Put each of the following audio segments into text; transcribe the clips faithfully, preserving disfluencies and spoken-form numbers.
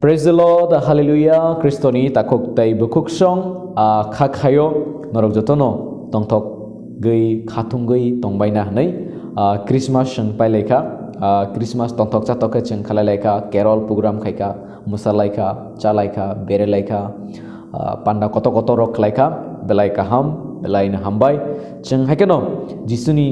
Praise the Lord, hallelujah, Kristoni takhuk tei bukhuk song, ah, kha khayo norok jotono tongthok gwi khathung gwi tongbaina hwnwi, ah, Christmas chwng pailaikha, ah, Christmas tongthok chathok khe chwng khlailaikha, carol program khaikha, mwsalaikha, chalaikha, berelaikha, ah, panda kotor kotor rok khlaikha, belai kaham, belai no hambai. Chwng haikheno Jisuni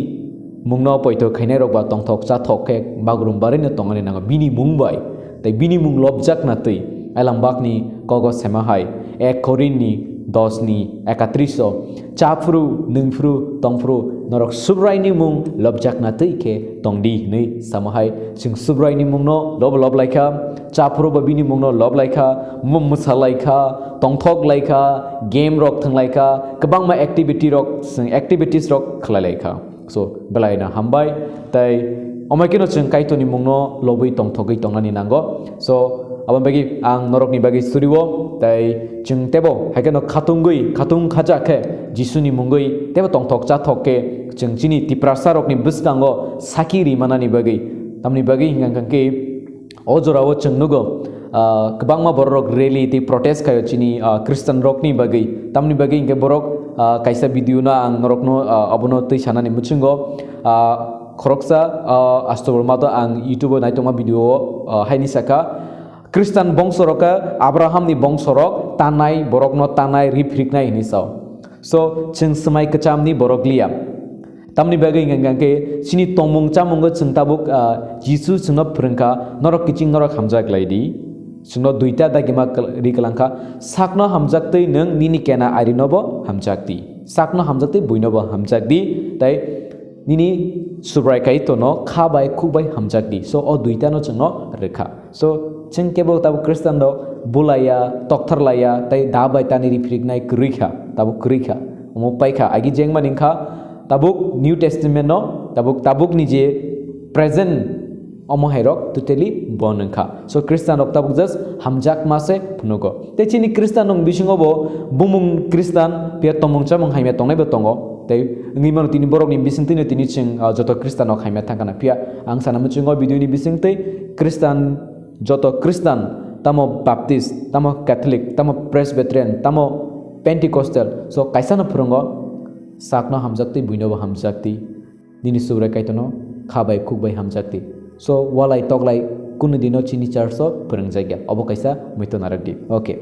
mungno poito khainai rok ba tongthok chathok khe bagrum barwi no tongani nango bini mung bai. Tei bini mung lobjakna twi, Elambakni kogo sema hai, ek Korinni dos ni ekatris o, chaphru, nwngphru, tongphru, norok Subraini mung lobjakna twi khe tongdi hwnwi samo hai. Chwng Subraini mungno lob lob laikha, chaphru ba bini mungno lob laikha, mum mwsa laikha, tongthok laikha, game rok thwng laikha, kwbangma activity rok, chwng activities rok khlai laikha. So, belai no hambai, tei omo khe no chwng Kaitorni mungno lobwi tongthogwi tongnani nango. So, abo bagwi ang norokni bagwi suriwo, tei chwng tebo hai kheno khatungwi, khatung khaja khe Jisuni mungwi tebo tongthok chathok khe chwng chini Tiprasa rokni bwskango saki ri manani bagwi. Tamni bagwi hwnkha khe o jorao chwng nugo, ah, kwbangma bororok rally tei protest khaio chini, ah, Christian rokni bagwi. Tamni bagwi hwnkhe borok, ah, kaisa video no ang norokno, ah, abono twi sanani muchungo. Ah, khoroksa, ah, Astor Borma to ang YouTube o naitongma video o, ah, haini saka, Christian bongsorok khe Abrahamni bongsorok tanai, borokno tanai, ri phiriknai hinwi sao. So, chwng swmai kwchamni borok liya. Tamni bagwi hwnkha khe chini tongmung chamungo chwng tabuk, ah, Jisu chwngno phwrwngkha, "Norok kiching norok hamjak lai di." Chwngno duita dagima kal-, ri kwlangkha, "Sakno hamjak twi nwng nini kena arinobo hamjak di. Sakno hamjak twi buinobo hamjak di." Tai nini Subrai Kaitorno kha bai khuk bai hamjak di. So, o duitano chwngno rwkha. So, chwng kebo tabuk Khristian rok bulaiya, toktharlaiya, tei da bai tani ri phiriknai kwrwi kha, tabuk kwrwi kha. Omo pai kha, agi jengmani wngkha, tabuk New Testament no, tabuk, tabukni je present omo hai rok totally bon wngkha. So, Khristian rok tabuk just hamjakma se phunugo. Tei chini Khristian rok bisingo bo bumung Khristian, phiya tongmung chamung hamya tongnai bo tongo. Tei wngwi mano tini borokni bisingtwino tini chwng, ah, joto Khristian rok hamya thangkha na. Phiya ang sana muchungo video ni bisingtwi Khristian, joto Khristian, tamo Baptist, tamo Catholic, tamo Presbyterian, tamo Pentecostal, so kaisa no phwrwngo, sakno hamjak twi, buino bo hamjak twi, nini Subrai Kaitorno kha bai khuk bai hamjak twi. So walai toklai kunu dino chini church o phwrwngjak ya, obo kaisa muitu narwk di. Okay.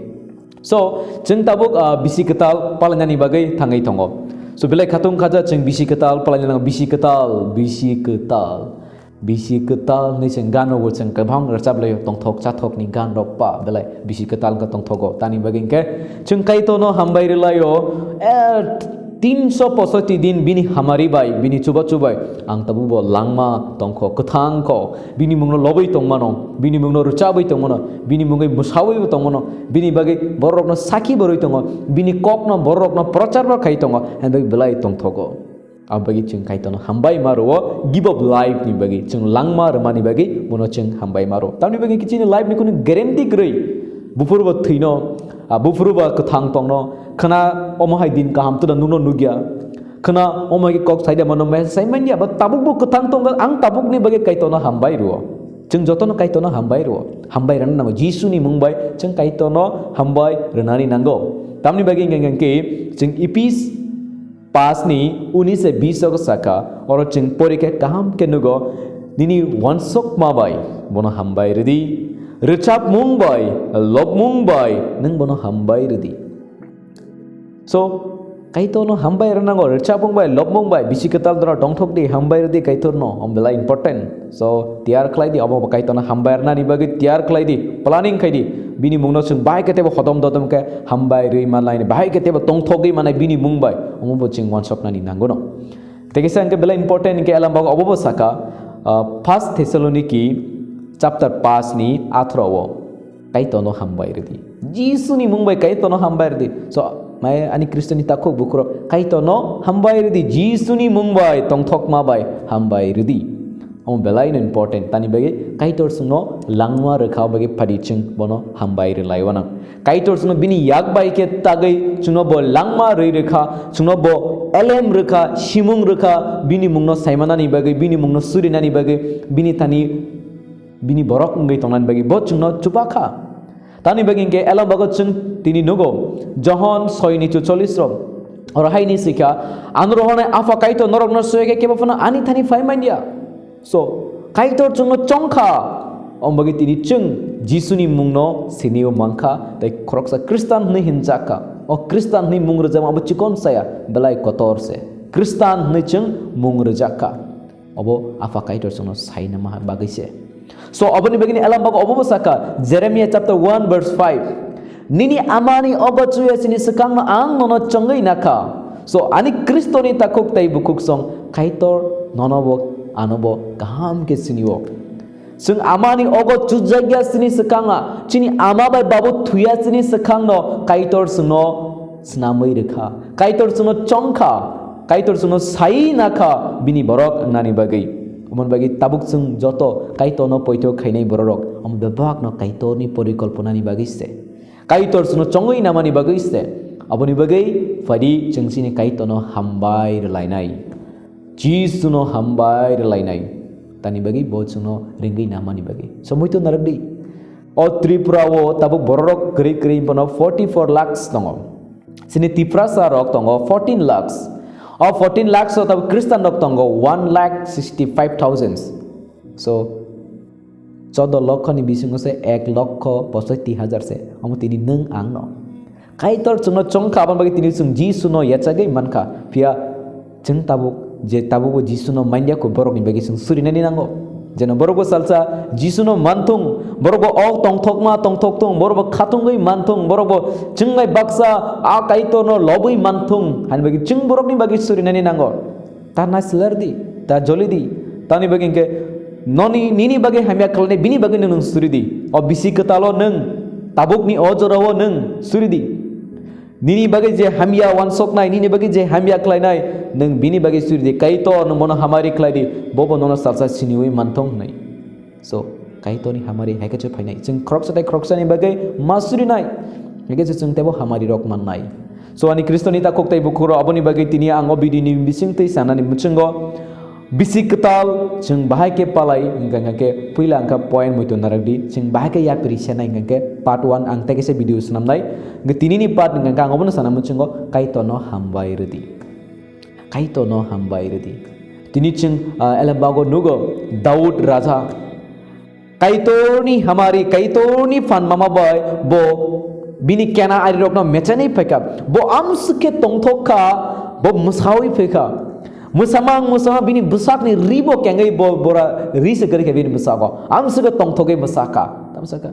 So, chwng tabuk, ah, bisi kwtal palainani bagwi thangwi tongo. So, belai khatung khaja chwng bisi kwtal palainani, bisi kwtal, bisi kwtal. Bisi kwtal hinwi chwng gan rogo chwng kwbang rwchap laio, tongthok chathokni gan rok pa belai bisi kwtal wngkha tongthogo. Tani bagwi hwnkhe chwng Kaitorno hambai rwlaio, eh, tinso posoiti din bini hamari bai, bini chuba chubai ang tabukbo langma tongkho, kwthang kho, bini mungno lobwi tongmano, bini mungno rwchabwi tongmano, bini mungwi mwsawwibo tongmano, bini bagwi bororokno sakhi borwi tongo, bini kokno bororokno prochar bo khai tongo, hwnwi belai tongthogo. Abo bagwi chwng Kaitorno hambai ma rwo, give up life ni bagwi, chwng langma rwmani bagwi bono chwng hambai ma rwo. Tamni bagwi chini life ni kunu guarantee kwrwi. Buphuru bo thwino, ah, buphuru bo kwthang tongno, khwna omo hai din kaham tuna nukno nukya. Khwna omo hai kok saida mano, mai sai manya, ba tabuk bo kwthang tongkha, ang tabukni bagwi Kaitorno hambai rwo. Chwng jotono Kaitorno hambai rwo. Hambai rwna nango, Jisuni mung bai chwng Kaitorno hambai rwnani nango. Tamni bagwi hwnkha khe chwng Ephes pas ni unis se bis o saka, oro chwng pori khe kaham khe nugo, nini uansukma bai bono hambai rwdi, rwchapmung bai, lobmung bai nwng bono hambai rwdi. So, Kaitorno hambai rwnango, rwchapmung bai, lobmung bai, bisi kwtal dora tongthok di, hambai rwdi Kaitorno, om belai important. So, tiyar khlai di, obo bo Kaitorno hambai rwnani bagwi tiyar khlai di, planning khai di. Bini mungno chwng bahai khe teibo hodom dodom khe hambai rwi manlaini, bahai khe teibo tongthogwi manai bini mung bai, omo bo chwng uansuknani nangono. Tei kisa hwnkhe belai important hwnkhe Elam bago obo bo saka, ah, First Thessaloniki chapter pas ni athro o, Kaitorno hambai rwdi. Jisuni mung bai Kaitorno hambai rwdi. So, mai ani Khristoni takhuk bukhurok Kaitorno hambai rwdi. Jisuni mung bai, tongthokma bai hambai rwdi. Omo belai no important. Tani bagwi Kaitor chwngno langma rwkha, obo bagwi phadi chwng bono hambai rwlai uanang. Kaitor chwngno bini yak bai khe tagwi chwngno bo langma rwi rwkha, chwngno bo elem rwkha, simung rwkha, bini mungno saimanani bagwi, bini mungno surinani bagwi, bini thani, bini borok wngwi tongnani bagwi bo chwngno chupakha. Tani bagwi hwnkhe elambagwi chwng tini nugo, Johon soi ni chuchollis rok. Oro hai hinwi swikha, "Ano rohornai Apha Kaitor norokno soyakhe kebo phano ani thani phai manya." So, Kaitor chwngno chongkha, omo bagwi tini chwng Jisuni mungno sinio mankha, tei khoroksa Khristan hwnwi hinjakha. O Khristan hwnwi mung rwjakma abo chikon saya, belai kotor se. Khristan hwnwi chwng mung rwjakha. Obo Apha Kaitor chwngno saina ma bagwi se. So, oboni bagwini elambagwi obo bo sakha, Jeremiah chapter one verse five, "Nini amani ogo chuya sini swkangno ang nono chongwi nakha." So, ani Khristoni takhuk tei bukhuk song Kaitor nono bo, ano bo kaham khe sinio. Chwng amani ogo chujakya sini swkanga, chini ama bai babu thuya sini swkangno Kaitor chwngno snamwi rwkha. Kaitor chwngno chongkha, Kaitor chwngno sai nakha bini borok wngnani bagwi. Omoni bagwi tabuk chwng joto Kaitorno poito khainai bororok, omo bebakno Kaitorni porikolponani bagwi se. Kaitor chwngno chongwi namani bagwi se. Aboni bagwi phaidi chwng chini Kaitorno hambai rwlainai. Jisuno hambai rwlainai. Tani bagwi bo chwngno ringwi namani bagwi. Somoi to narwkdi. O Tripura o tabuk bororok kwrwi kwrwi bono forty four lakhs tongo. Chini Tiprasa rok tongo fourteen lakhs. O fourteen lakhs o tabuk Khristan rok tongo one lakh sixty five thousand. So, chodo lokho ni bisingo se ek lokho posoiti hajar se. Omo tini nwng ang no. Kaitor chwngno chongkha, aboni bagwi tini chwng Jisuno yachagwi mankha. Phiya chwng tabuk, je tabuk bo Jisuno manya kho, borokni bagwi chwng surinani nango. Jeno borok bo salsa Jisuno manthung, borok bo o tongthokma tongthokthung, borok bo khatungwi manthung, borok bo chwng bai baksa a Kaitorno lobwi manthung, hani bagwi chwng borokni bagwi surinani nango. Ta naisler di, ta joli di. Tamni bagwi hwnkhe noni, nini bagwi hamya khlainai, bini bagwi nwng, nwng suri di. O bisi kwtalo nwng tabukni o jorao nwng suri di. Nini bagwi je hamya wansoknai, nini bagwi je hamya khlainai, nwng bini bagwi suri di. Kaitor nwng bono hamari khlai di, bobo nono salsa siniwi manthung hwnwi. So, Kaitorni hamari hai khe se phainai. Chwng khoroksa tei khoroksani bagwi ma surinai. Hai khe se chwng teibo hamari rok mannai. So, ani Khristoni takhuk tei bukhuk rok, aboni bagwi tini ang o video ni bising twi sanani muchungo. Bisi kwtal chwng bahai khe palai, hwnkha hwnkha khe puila hwnkha point muitu narwk di. Chwng bahai khe yapri senai hwnkha khe part one ang tei kaisa video swnamnai. Hwnkhe tini ni part hwnkha hwnkha ang obono sana muchungo, Kaitorno hambai rwdi. Kaitorno hambai rwdi. Tini chwng, ah, elembagwi nugo Daud Raja. Kaitorni hamari, Kaitorni phan mama bai bo bini kena arirokno mechenwi phaikha. Bo amswk khe tongthok kha, bo mwsawi phaikha. Mwsamang mwsama bini bwsakni ribo kengwi bo bora ri se kwrwi kha bini bwsago. Amswk khe tongthokgwi mwsakha. Tamsakha.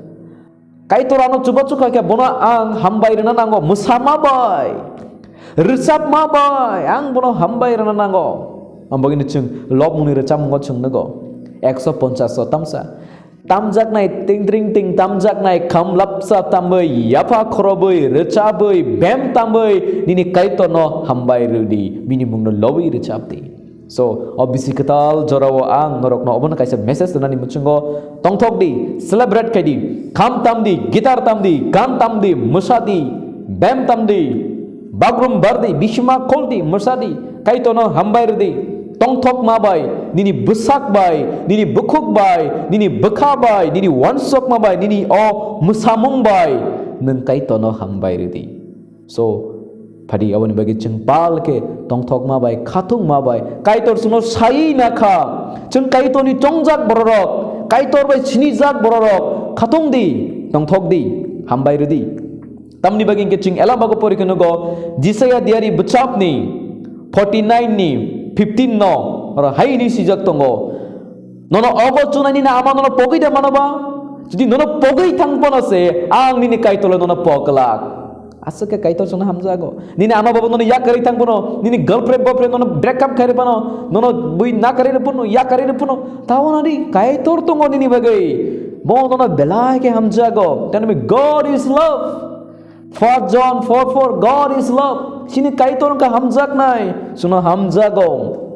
Kaitor ano chubachu kha khe bono ang hambai rwna nango, mwsama bai, rwchapma bai ang bono hambai rwna nango. Ang bagwino chwng lobmungni rwchapmungo chwng nugo ekso ponchash o tamsa. Tamjaknai tingtring ting tamjaknai kham lapsa tamwi yapha khorobwi rwchabwi bem tamwi nini Kaitorno hambai rwdi, bini mungno lobwi rwchapdi. So, o bisi kwtal jorao ang norokno obono kaisa message rwnani muchungo, tongthok di, celebrate khai di, kham tam di, guitar tam di, gan tam di, mwsa di, bem tam di, bagrum bar di, bisima khol di, mwsa di, Kaitorno hambai rw di, tongthok ma bai, nini bwsak bai, nini bukhuk bai, nini bwkha bai, nini wansokma bai, nini o mwsamung bai, nwng Kaitorno hambai rw di. So, phadi aboni bagwi chwng pal khe tongthokma bai, khathungma bai, Kaitor chwngno sai nakha. Chwng Kaitorni chongjak bororok, Kaitor bai sinijak bororok, khathung di, tongthok di, hambai rw di. Tamni bagwi hwnkhe chwng elambagwi porikhe nugo, Jisaya diari bwchapni forty nine ni fifteen no, oro hai hwnwi swijak tongo, "Nono ogo chunai nini ama nono pogwi de mano ba? Jodi nono pogwi thang phano se, ang nini Kaitorle nono pok glak." Aswk khe Kaitor chwngno hamjago. Nini ama baba nono yakarwi thang phano, nini girlfriend boyfriend nono break up khai rw phano, nono bui nakarwi rw phano, yakarwi rw phano, tawno di Kaitor tongo nini bagwi. Bo nono belai khe hamjago. Tell me, God is love. First John four four, God is love. Chini Kaitor wngkha hamjaknai. Chwngno hamjago.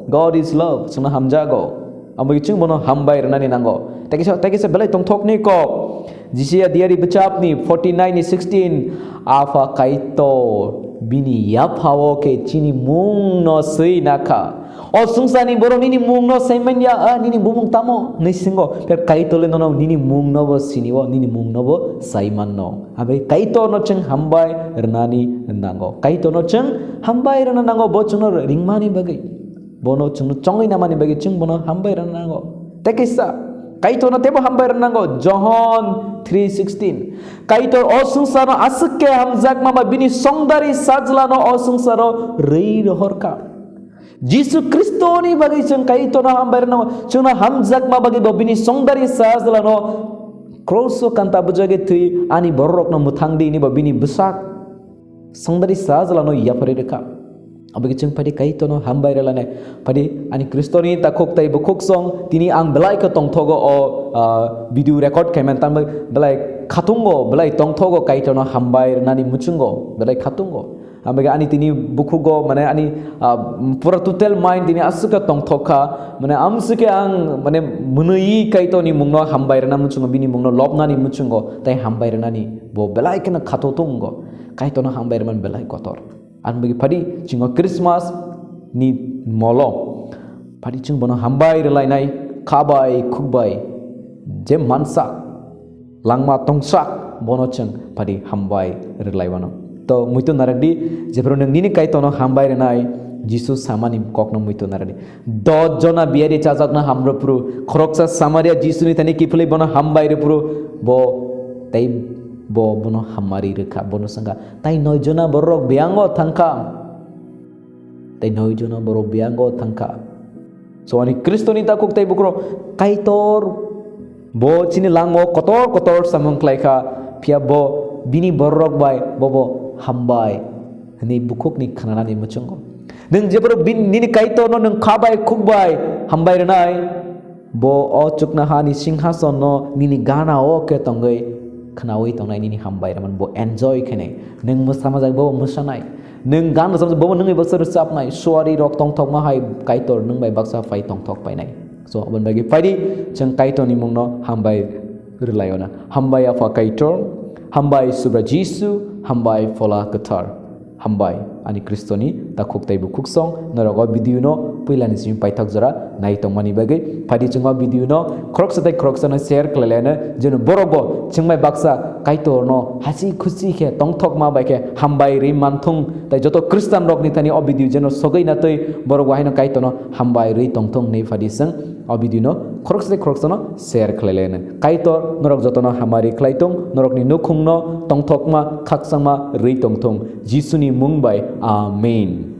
God is love. Chwngno hamjago. Amo chwng bono hambai rwnani nango. Tei kisa, tei kisa belai tongthokni kok. Jisaya diari bwchapni forty nine ni sixteen. Apha Kaitor bini yaphao khe chini mungno swi nakha. O swngcharni borok nini mungno sai manya, a, nini bumung tamo? Hinwi swngo. Phiya Kaitorle nono nini mungnobo sinio, nini mungnobo sai manno. Abai Kaitorno chwng hambai rwnani nango. Kaitorno chwng hambai rwna nango, bo chwngno ringmani bagwi. Bono chwngno chongwi namani bagwi chwng bono hambai rwna nango. Tei kaisa, Kaitorno teibo hambai rwna nango. Johon three sixteen. Kaitor o swngcharno aswk khe hamjakma ba bini songdari sajlano o swngcharo rwi rohorkha. Jisu Khristoni bagwi chwng Kaitorno hambai rwna nango. Chwngno hamjakma bagwi bo bini songdari sajlano kroso kanta bujagwi thwi ani bororokno mwthang di hwnwi bo bini bwsak songdari sajlano yapharwi rwkha. Aboni chwng phadi Kaitorno hambai rwlainai. Phadi ani Khristoni takhuk tei bukhuk song tini ang belai khe tongthogo o, ah, video record khaimani tambai belai khatungo, belai tongthogo Kaitorno hambai rwnani muchungo, belai khatungo. Ambai ani tini bukhugo, mane ani, ah, pura total mind tini aswk khe tongthok kha, mane amswk khe ang, mane, mwnwi Kaitorni mungno hambai rwna muchungo, bini mungno lobnani muchungo, tei hambai rwnani bo belai kheno khato tongo. Kaitorno hambai rwmani belai kotor. Ambai phadi chingo Christmas ni molo. Phadi chwng bono hambai rwlainai, khabai, khukbai, je mansa langma tongsak, bono chwng phadi hambai rwlaiwano. To muitu narakdi, jephru nwng nini Kaitorno hambai rwnai, Jisu samani kokno muitu narakdi. Dos jona biyari chajakna hamrwphru, khoroksa Samaria Jisuni thani kiphilwi bono hambai rwphru, bo tei bo bono hamari rwkha, bono swngkha, "Tai noi jona bororok biyango thangkha?" Tei noi jona borok biyango thangkha. So ani Khristoni takhuk tei bukhuk, Kaitor bo chini langmao kotor kotor samung khlaikha, phiya bo bini bororok bai bobo hambai hwnwi bukhukni khnanani muchungo. Nwng jephru bin-, nini Kaitorno nwng khabai khukbai hambai rwnai, bo o chuknohani singhasonno nini ganao khe tongwi khnaui tongnai nini hambai rwmani bo enjoy khenai. Nwng mwsamajak bo mwsanai. Nwng gan rwchapjak bo nwngwi baksa rwchapnai. Suari rok tongthokma hai Kaitor nwng bai baksa phai tongthok painai. So, aboni bagwi phaidi chwng Kaitorni mungno hambai rwlaio na. Hambai Apha Kaitor, hambai Subra Jisu, hambai Phola Kwthar. Hambai, ani Khristoni takhuk tei bukhuk song, norok o video no puilani simi paithak jora nai tongmani bagwi. Phaidi chwng o video no khoroksa tei khoroksa no share khlai laino, jeno borok bo chwng bai baksa Kaitor no hasi khusi khe tongthokma bai khe hambai rwi manthung tei joto Khristan rok ni thani o video jeno sogwi na twi borok bo haino Kaitor no hambai rwi tongthung hwnwi phaidi chwng o video no khoroksa tei khoroksa no share khlai laino. Kaitor norok jotono hamari khlai tong, norokni nukhungno tongthokma, khakchangma rwi tongthung. Jisuni mung bai. Amen.